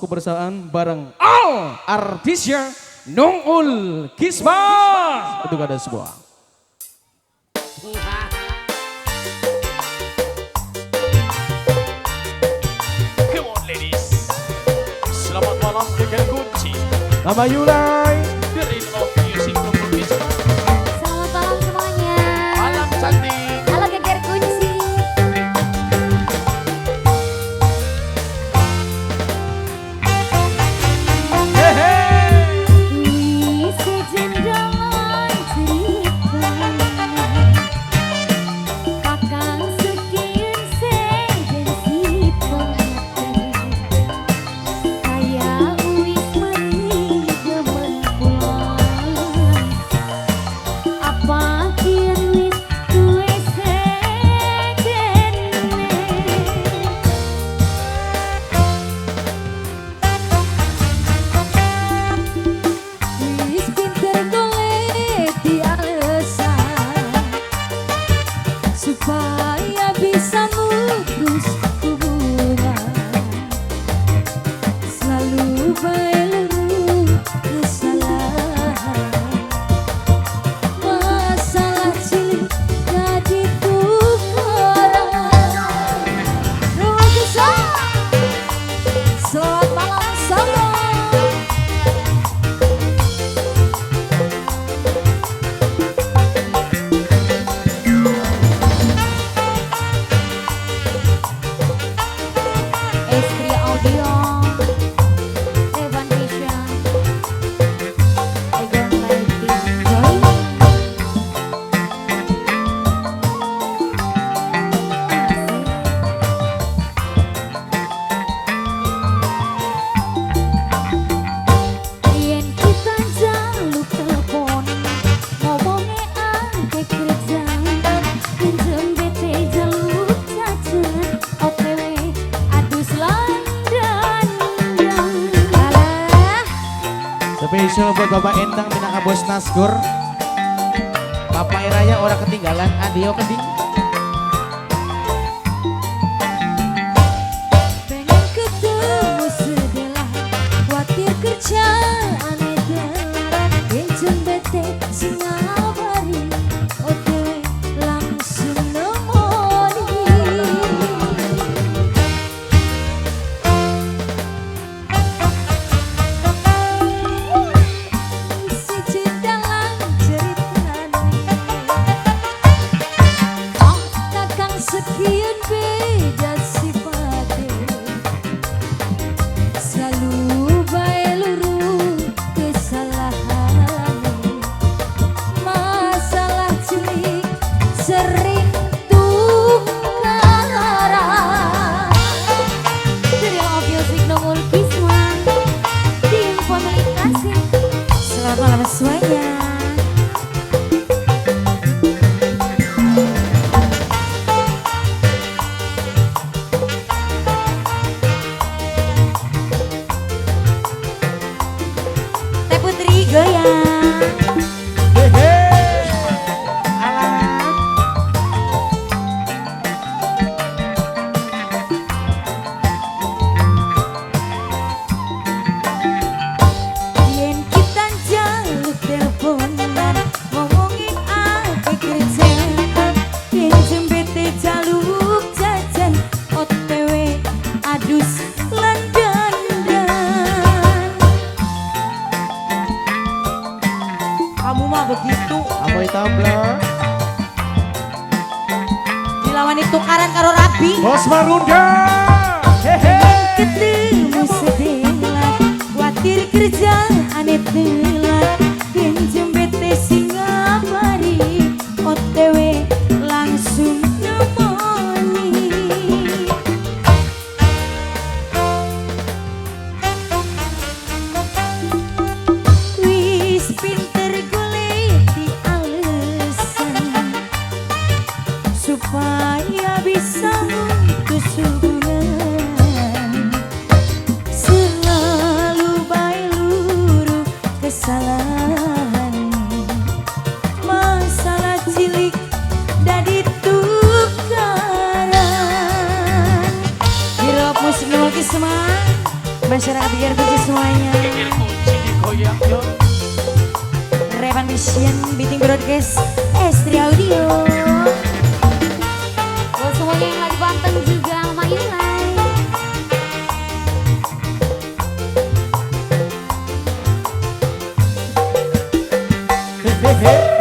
kebersamaan bareng Al Artisya Nungul Kisma. Untuk ada sebuah. Come on ladies. Selamat malam dengan kunci. Nama Yulai. The Real of Music Nungul Kisma. Selamat malam semuanya. Malam cantik. Halo geger kunci. Supaya bisa mutus hubungan, selalu baru kesalahan. Masalah cilik jadi tukaran. Selamat malam salam. Spesial buat Bapak Endang minangka bos Nasgor. Bapak Iraya orang ketinggalan, Adio keding. Pengen ketemu sedelah, khawatir kerjaan telat, bencen bete sing ngabari, OTW langsung nemoni. Sekian beda sifatnya, selalu bae luru kesalahan. Masalah cilik sering tukaran. The Real of Music Nungul Kisma, tim Family Kasih. Selamat malam semuanya. Putri goyang. Yen kita jaluk teleponan, ngomongin apa kerjaan, pinjem bete jaluk jajan, OTW adus lan dandan. Kamu mah begitu. Amoy tabla. Dilawani tukaran karo Rabi. Bos Marunda. Hehe. Ketemu sedelat, khawatir kerjaan telat, pinjem bete sing ngabari, OTW langsung nemoni. Wis pinter goleti alasan supaya bisa mutus hubungan, selalu bae luru kesalahan. Biar kunci semuanya. Kikir kunci digoyang yo. Revan Vision, Beating Broadcast, Estri Audio. Buat semuanya yang lagi panteng juga Mama Yulai. Hehehe.